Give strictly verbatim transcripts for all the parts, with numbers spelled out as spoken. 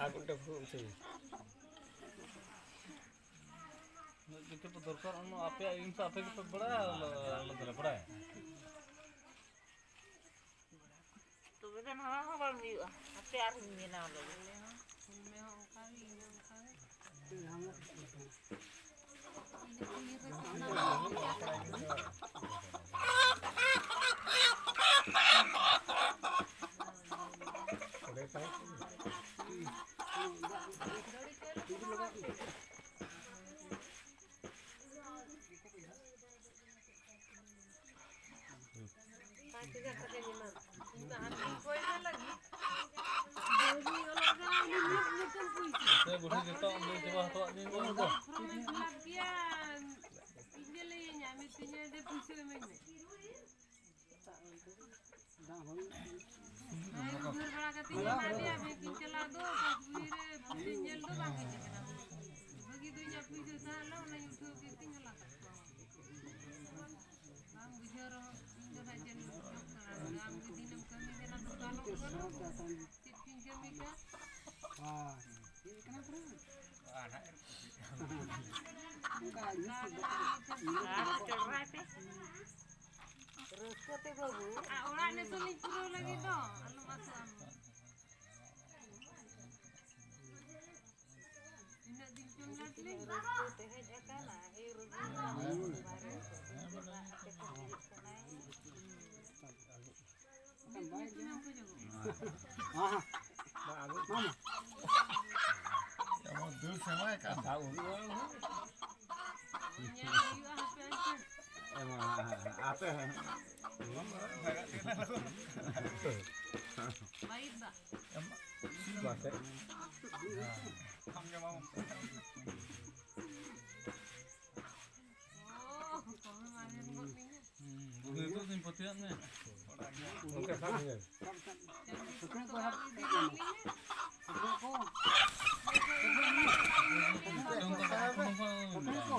ᱟᱨ ᱢᱤᱫᱴᱮᱱ ᱯᱷᱩ-, ᱩᱱᱠᱩ᱾ ᱡᱩᱫᱤ ᱯᱮ ᱫᱚᱨᱠᱟᱨ, ᱚᱱᱟ ᱟᱯᱮᱭᱟᱜ ᱤᱭᱩᱱᱤᱴ ᱟᱯᱮ ᱜᱮᱯᱮ ᱵᱟᱲᱟᱭᱟ, ᱟᱞᱮ, ᱟᱞᱮ ᱫᱚᱞᱮ ᱵᱟᱲᱟᱭᱟ? ᱛᱚᱵᱮ ᱫᱚ ᱱᱚᱣᱟ ᱦᱚᱸ ᱵᱟᱝ ᱦᱩᱭᱩᱜᱼᱟ᱾ ᱦᱟᱯᱮ ᱟᱨᱦᱚᱸᱧ ᱵᱮᱱᱟᱣ ᱞᱮᱜᱮ᱾ ᱯᱟᱸᱪ ᱦᱟᱡᱟᱨ ᱴᱟᱠᱟᱧ ᱮᱢᱟᱢ᱾ ᱤᱧ ᱢᱟ ᱟᱢ ᱜᱤᱧ ᱠᱚᱭ ᱢᱮ ᱞᱟᱹᱜᱤᱫ᱾ ᱵᱟᱹᱦᱩᱭ ᱚᱞᱚᱜ ᱠᱟᱱᱟ, ᱩᱱᱤ ᱢᱤᱫ ᱢᱤᱫᱴᱟᱝ ᱯᱩᱭᱥᱟᱹ᱾ ᱥᱮ ᱵᱩᱰᱷᱤ ᱡᱚᱛᱚᱣᱟᱜ ᱮᱢ ᱞᱟᱹᱭ ᱪᱟᱵᱟ ᱦᱚᱴᱚᱣᱟᱫ ᱫᱤᱧ ᱫᱚ ᱤᱧ ᱫᱚ᱾ ᱯᱷᱨᱚᱢᱮ fill up ᱜᱮᱭᱟ, ᱤᱧ ᱜᱮ ᱞᱟᱹᱭᱟᱹᱧᱟ, ᱢᱤᱛᱟᱹᱧᱟᱭ ᱡᱮ ᱯᱩᱭᱥᱟᱹ ᱤᱢᱟᱹᱧ ᱢᱮ᱾ ᱦᱮᱸ, ᱩᱫᱷᱟᱹᱨ ᱵᱟᱲᱟ ᱠᱟᱛᱮ ᱤᱧ ᱮᱢᱟ ᱫᱮᱭᱟ, ᱵᱮᱝᱠ ᱤᱧ ᱪᱟᱞᱟᱣ ᱫᱚ, ᱯᱟᱥᱵᱩᱭ ᱨᱮ ᱯᱩᱭᱥᱟᱹᱧ ᱧᱮᱞ ᱫᱚ ᱵᱟᱝ ᱦᱮᱡ ᱟᱠᱟᱱᱟ᱾ ᱵᱷᱟᱹᱜᱤ ᱫᱚ ᱤᱧᱟᱹᱜ ᱯᱩᱭᱥᱟᱹ ᱛᱟᱦᱮᱸ ᱞᱮᱱᱟ, ᱚᱱᱟᱧ ᱩᱴᱷᱟᱹᱣ ᱠᱮᱫ ᱛᱤᱧ ᱦᱚᱞᱟ ᱠᱟᱜ ᱠᱚᱣᱟ᱾ ᱵᱟᱝ ᱵᱩᱡᱷᱟᱹᱣ ᱨᱮᱦᱚᱸ ᱤᱧ ᱫᱚ ᱱᱟᱜ ᱪᱮᱫ ᱮᱢ ᱵᱩᱡᱷᱟᱹᱣ ᱠᱟᱱᱟ? ᱟᱢ ᱜᱮ ᱫᱤᱱᱮᱢ ᱠᱟᱹᱢᱤ ᱠᱟᱱᱟ, ᱫᱚᱠᱟᱱᱚᱜ ᱠᱟᱱᱟ᱾ ᱪᱮᱫ ᱠᱚᱧ ᱠᱟᱹᱢᱤ ᱠᱟᱱ? ᱚᱱᱠᱟ ᱟᱨ ᱪᱚᱲᱦᱟᱭ ᱯᱮ᱾ ᱨᱟᱹᱥᱠᱟᱹ ᱛᱮ ᱵᱟᱹᱵᱩ᱾ ᱟᱨ ᱚᱲᱟᱜ ᱱᱮᱥᱚᱜ ᱞᱤᱧ ᱯᱩᱨᱟᱹᱣ ᱞᱟᱹᱜᱤᱫ ᱫᱚ, ᱟᱞᱚᱢ ᱟᱥᱚᱜᱼᱟ ᱟᱢ ᱫᱚ᱾ ᱛᱤᱱᱟᱹᱜ ᱫᱤᱱ ᱪᱚᱝ ᱞᱮᱴ ᱞᱤᱧ ᱨᱟᱹᱥᱠᱟᱹ ᱛᱮ ᱦᱮᱡ ᱟᱠᱟᱱᱟ, ᱮ ᱨᱩᱜᱤ ᱠᱟᱱᱟ, ᱵᱟᱨᱮ ᱪᱮᱫᱟᱜ ᱟᱯᱮ ᱠᱚ ᱦᱩᱭᱩᱜ ᱠᱟᱱᱟᱭ? ᱦᱮᱸ, ᱦᱮᱸ᱾ ᱢᱟᱢᱟ᱾ ᱮᱢᱚᱱ ᱫᱟᱹᱲ ᱥᱮᱬᱟᱭ ᱠᱟᱱ᱾ ᱧᱮᱞ ᱦᱩᱭᱩᱜᱼᱟ, ᱦᱟᱯᱮ ᱟᱱᱛᱮ᱾ ᱮᱢᱚᱱ, ᱦᱮᱸ, ᱦᱮᱸ, ᱦᱮᱸ᱾ ᱟᱯᱮ, ᱦᱮᱸ, ᱦᱮᱸ᱾ ᱵᱟᱭᱤᱥ ᱫᱟ᱾ ᱮᱢ, ᱢᱟᱥᱮ᱾ ᱟᱢ ᱜᱮ ᱢᱟᱢᱟ᱾ ᱚ, ᱫᱚᱢᱮ ᱢᱟᱨᱮᱱ ᱜᱚᱫ ᱞᱤᱧᱟ᱾ ᱦᱩᱸ, ᱱᱤᱛᱚᱜ ᱫᱚᱧ ᱯᱟᱹᱛᱭᱟᱹᱜ ᱢᱮ᱾ ᱜᱚᱝᱠᱮ, ᱥᱟᱵ ᱤᱧ ᱢᱮ᱾ ᱥᱩᱠᱨᱤ ᱠᱚ ᱦᱟᱯ-, ᱥᱩᱠᱨᱤ ᱠᱚ᱾ ᱥᱩᱠᱨᱤ ᱠᱚ᱾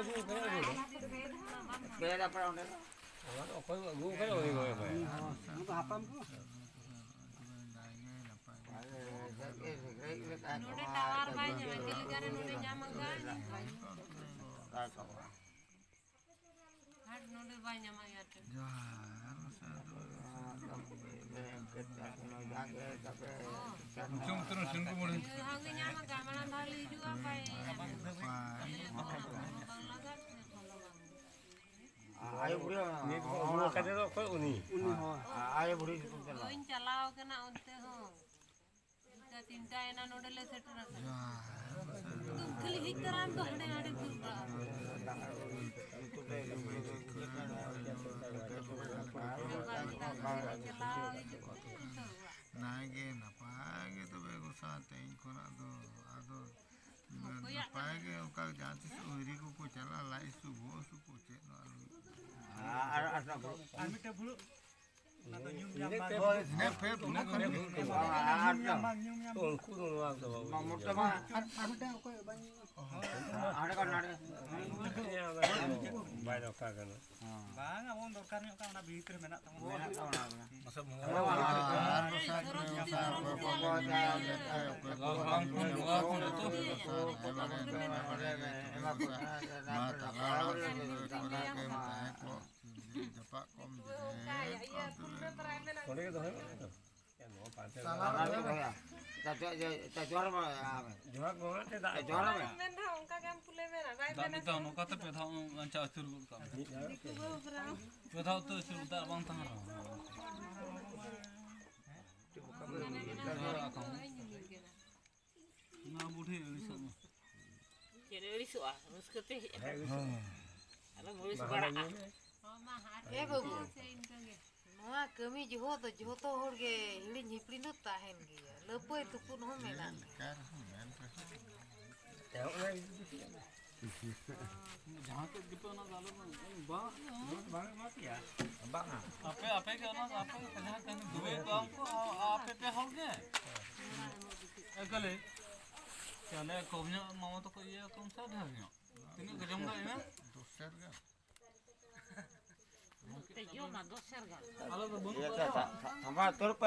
ᱟᱹᱜᱩ ᱠᱟᱫᱟ ᱩᱱᱤ ᱫᱚ᱾ ᱯᱮᱲᱟ ᱯᱟᱲᱟ ᱚᱸᱰᱮ ᱫᱚ᱾ ᱚᱱᱟ ᱫᱚ ᱚᱠᱚᱭ ᱟᱹᱜᱩ ᱠᱟᱫᱟ ᱩᱱᱤ ᱜᱚᱭ ᱵᱟᱭ᱾ ᱩᱱᱤ ᱫᱚ ᱦᱟᱯᱲᱟᱢ ᱠᱚ᱾ ᱟᱨᱮ, ᱥᱟᱹᱜᱟᱹᱭ ᱥᱟᱹᱜᱟᱹᱭ ᱞᱮᱠᱟ ᱱᱚᱰᱮ ᱠᱚᱢᱟ ᱴᱟᱣᱟᱨ ᱵᱟᱭ ᱧᱟᱢᱟ, ᱪᱮᱫ ᱞᱮᱠᱟ ᱨᱮ ᱱᱚᱰᱮ ᱧᱟᱢᱟ ᱜᱟᱭ ᱱᱤᱝᱠᱟ? ᱵᱟᱭ ᱠᱚᱢᱟ᱾ ᱟᱨ ᱱᱚᱰᱮ ᱵᱟᱭ ᱧᱟᱢᱟ ᱮᱭᱟᱨᱴᱮᱞ᱾ ᱡᱚᱦᱟᱨ᱾ ᱡᱟᱦᱟᱸ ᱜᱮ ᱛᱟᱯᱮ ᱩᱱᱠᱩ ᱩᱛᱟᱹᱨ ᱥᱤᱝᱜᱩ ᱢᱚᱬᱮ᱾ ᱡᱟᱦᱟᱸ ᱜᱮ ᱧᱟᱢᱟ ᱜᱟᱭ, ᱢᱟᱲᱟᱝ ᱫᱷᱟᱣ ᱞᱮ ᱦᱤᱡᱩᱜᱼᱟ, ᱵᱟᱭ ᱧᱟᱢᱟ᱾ ᱵᱟᱭ᱾ ᱵᱟᱝ ᱞᱟᱜᱟᱜ ᱥᱮ ᱯᱷᱳᱱ ᱦᱚᱸ ᱵᱟᱝ᱾ ᱟᱭᱳ ᱵᱩᱲᱦᱤ ᱱᱤᱛ ᱦᱚᱸ ᱚᱱᱟ ᱩᱢᱩᱞ ᱠᱟᱛᱮ ᱫᱚ ᱚᱠᱚᱭ ᱩᱱᱤ? ᱩᱱᱤ ᱦᱚᱸ᱾ ᱟᱭᱳ ᱵᱩᱲᱦᱤ ᱥᱮᱫ ᱪᱟᱞᱟᱜ᱾ ᱵᱟᱹᱧ ᱪᱟᱞᱟᱣ ᱠᱟᱱᱟ ᱚᱱᱛᱮ ᱦᱚᱸ᱾ ᱚᱱᱛᱮ ᱪᱤᱱᱛᱟᱹᱭᱮᱱᱟ, ᱱᱚᱰᱮ ᱞᱮ ᱥᱮᱴᱮᱨ ᱟᱠᱟᱱᱟ᱾ ᱫᱩᱠ ᱠᱷᱟᱹᱞᱤ ᱦᱮᱡ ᱛᱚᱨᱟᱭᱮᱱ ᱫᱚ ᱦᱟᱸᱰᱮ ᱱᱟᱰᱮ ᱫᱩᱲᱩᱵ ᱵᱟᱲᱟ᱾ ᱪᱟᱞᱟᱣ ᱦᱤᱡᱩᱜ ᱠᱟᱱᱟ ᱛᱚ ᱚᱲᱟᱜ᱾ ᱱᱟᱭ ᱜᱮ ᱱᱟᱯᱟᱭ ᱜᱮ ᱛᱚᱵᱮ ᱜᱚᱸᱥᱟᱭ ᱛᱮᱦᱮᱧ ᱠᱷᱚᱱᱟᱜ ᱫᱚ ᱟᱫᱚ ᱚᱠᱚᱭᱟᱜ ᱱᱟᱯᱟᱭ ᱜᱮ ᱚᱱᱠᱟ ᱡᱟᱦᱟᱸ ᱛᱤᱥ ᱦᱤᱨᱤ ᱠᱚᱠᱚ ᱪᱟᱞᱟᱜᱼᱟ, ᱞᱟᱡ ᱦᱟᱹᱥᱩ, ᱵᱚᱦᱚᱜ ᱦᱟᱹᱥᱩ ᱠᱚ ᱪᱮᱫ ᱱᱚᱣᱟ ᱞᱟᱹᱜᱤᱫ᱾ ᱟᱨ ᱟᱨ ᱟᱨ ᱢᱤᱫᱴᱮᱱ ᱯᱷᱩᱲᱩᱜ᱾ ᱚᱱᱟ ᱫᱚ ᱧᱩᱢ ᱧᱟᱢ ᱵᱟᱝ᱾ ᱤᱱᱟᱹ ᱯᱮ ᱯᱷᱩᱲᱩᱜ ᱠᱷᱟᱱ ᱜᱮ᱾ ᱧᱩᱢ ᱧᱟᱢ ᱵᱟᱝ, ᱧᱩᱢ ᱧᱟᱢ ᱵᱟᱝ᱾ ᱩᱱᱠᱩ ᱫᱚ ᱱᱚᱣᱟ ᱫᱚ ᱵᱟᱵᱚᱱ ᱢᱚᱴᱟ ᱧᱩᱢ ᱢᱟ᱾ ᱧᱟᱢ᱾ ᱟᱨ ᱟᱨ ᱢᱤᱫᱴᱟᱝ ᱚᱠᱚᱭ ᱵᱟᱝ ᱧᱩᱢ ᱧᱟᱢ᱾ ᱦᱟᱸᱰᱮ ᱠᱷᱚᱱ ᱦᱟᱸᱰᱮ᱾ ᱵᱟᱭ ᱫᱚᱨᱠᱟᱨ ᱠᱟᱱᱟ᱾ ᱵᱟᱝ, ᱟᱵᱚ ᱵᱚᱱ ᱫᱚᱨᱠᱟᱨ ᱧᱚᱜ ᱠᱟᱱᱟ, ᱚᱱᱟ ᱵᱷᱤᱛ ᱨᱮ ᱢᱮᱱᱟᱜ ᱛᱟᱵᱚᱱᱟ᱾ ᱢᱮᱱᱟᱜ ᱛᱟᱵᱚᱱᱟ᱾ ᱢᱟᱥᱮ ᱵᱚᱸᱜᱟ ᱟᱨ ᱵᱚᱸᱜᱟ ᱠᱚ ᱢᱮᱛᱟ ᱠᱚᱣᱟ᱾ ᱢᱟ ᱛᱟᱞᱟ ᱚᱲᱟᱜ ᱥᱮᱫ ᱨᱮ ᱡᱟᱯᱟᱜ ᱠᱚᱢ ᱡᱩᱫᱤ ᱚᱸᱰᱮ ᱜᱮ ᱫᱚᱦᱚᱭ ᱢᱮ᱾ ᱪᱟᱞᱟᱣ ᱠᱟᱛᱮ ᱫᱚᱦᱚᱭᱟ᱾ ᱪᱟ-, ᱪᱟ-, ᱪᱟ-, ᱪᱟ-, ᱡᱚᱦᱟᱨ ᱢᱟ, ᱟᱢ᱾ ᱡᱚᱦᱟᱨ ᱜᱚᱝᱠᱮ, ᱪᱮᱫᱟᱜ? ᱪᱟ-, ᱡᱚᱦᱟᱨ ᱢᱮ᱾ ᱢᱮᱱ ᱨᱮᱦᱚᱸ ᱚᱱᱠᱟ ᱜᱟᱱ ᱯᱷᱩᱞᱮ ᱢᱮᱱᱟ, ᱵᱟᱭ ᱫᱟᱜ ᱢᱮᱱᱟ ᱢᱤᱫ ᱫᱷᱟᱣ ᱥᱮ᱾ ᱱᱚᱝᱠᱟ ᱛᱮ ᱯᱮ ᱫᱷᱟᱣ ᱟᱧᱪᱟ ᱟᱹᱪᱩᱨ ᱜᱚᱫ ᱠᱟᱜ ᱢᱮ᱾ ᱫᱤᱠᱩ ᱵᱟᱹᱦᱩ ᱯᱨᱟᱢ᱾ ᱯᱮ ᱫᱷᱟᱣ ᱩᱛᱟᱹᱨ ᱟᱹᱪᱩᱨ ᱫᱟᱜ ᱵᱟᱝ ᱛᱟᱦᱮᱱ ᱨᱮᱦᱚᱸ᱾ ᱢᱟᱱᱮ ᱢᱮᱱᱟ ᱡᱚᱦᱟᱨ ᱟᱠᱚ᱾ ᱚᱱᱟ ᱵᱩᱰᱷᱤ ᱟᱹᱲᱤᱥᱚᱜ ᱢᱟ᱾ ᱪᱮᱫ ᱮ ᱟᱹᱲᱤᱥᱚᱜᱼᱟ? ᱨᱟᱹᱥᱠᱟᱹ ᱛᱮ ᱦᱮᱡ ᱟᱠᱟᱱᱟ᱾ ᱦᱮᱸ᱾ ᱟᱞᱚᱢ ᱟᱹᱲᱤᱥ ᱵᱟᱲᱟᱜᱼᱟ᱾ ᱦᱚᱸ, ᱢᱟ, ᱟᱨ ᱮ ᱵᱟᱹᱵᱩ᱾ ᱥᱮ ᱤᱱᱠᱟᱹ ᱜᱮ᱾ ᱱᱚᱣᱟ ᱠᱟᱹᱢᱤ ᱡᱚᱦᱚᱜ ᱫᱚ ᱡᱚᱛᱚ ᱦᱚᱲ ᱜᱮ ᱦᱤᱲᱤᱧ ᱦᱤᱯᱲᱤᱧ ᱫᱚ ᱛᱟᱦᱮᱱ ᱜᱮᱭᱟ᱾ ᱞᱟᱹᱯᱟᱹᱭ ᱛᱩᱯᱩᱫ ᱦᱚᱸ ᱢᱮᱱᱟᱜ ᱜᱮᱭᱟ᱾ ᱞᱮᱠᱟ ᱨᱮᱦᱚᱸ ᱢᱮᱱ ᱨᱮᱦᱚᱸ᱾ ᱡᱟᱦᱟᱸ ᱥᱮᱫ ᱜᱮᱯᱮ ᱚᱱᱟ ᱫᱚ ᱟᱞᱚ ᱵᱟᱝ, ᱵᱟᱝ, ᱵᱟᱝ ᱮᱢᱟ ᱯᱮᱭᱟ᱾ ᱵᱟᱝᱟ᱾ ᱟᱯᱮ, ᱟᱯᱮ ᱜᱮ ᱚᱱᱟ, ᱟᱯᱮ ᱜᱮ ᱡᱟᱦᱟᱸ ᱠᱟᱹᱢᱤ ᱫᱩᱵᱟᱹᱭ ᱠᱚ ᱟᱢ ᱠᱚ, ᱟ-, ᱟᱯᱮ ᱯᱮ ᱦᱚᱲ ᱜᱮ᱾ ᱮᱠᱟᱞᱮ᱾ ᱛᱟᱦᱞᱮ ᱠᱚᱢ ᱧᱚᱜ ᱢᱟᱢᱟ ᱛᱟᱠᱚ ᱤᱭᱟᱹ ᱠᱚᱢ ᱥᱮ ᱰᱷᱮᱨ ᱧᱚᱜ? ᱛᱤᱱᱟᱹᱜ ᱠᱚ ᱡᱚᱢ ᱫᱟ ᱤᱱᱟᱹ? ᱫᱚᱥ ᱦᱟᱡᱟᱨ ᱜᱟᱱ᱾ ᱛᱮ ᱡᱚᱢᱟ ᱫᱚᱥ ᱦᱟᱡᱟᱨ ᱜᱟᱱ᱾ ᱟᱞᱮ ᱫᱚ ᱵᱟᱹᱱᱩᱜ ᱤᱭᱟᱹ ᱛᱟᱞᱮᱭᱟ᱾ ᱛᱟ-, ᱛᱟ-, ᱛᱟᱢᱵᱟ ᱛᱚᱨ ᱯᱮ᱾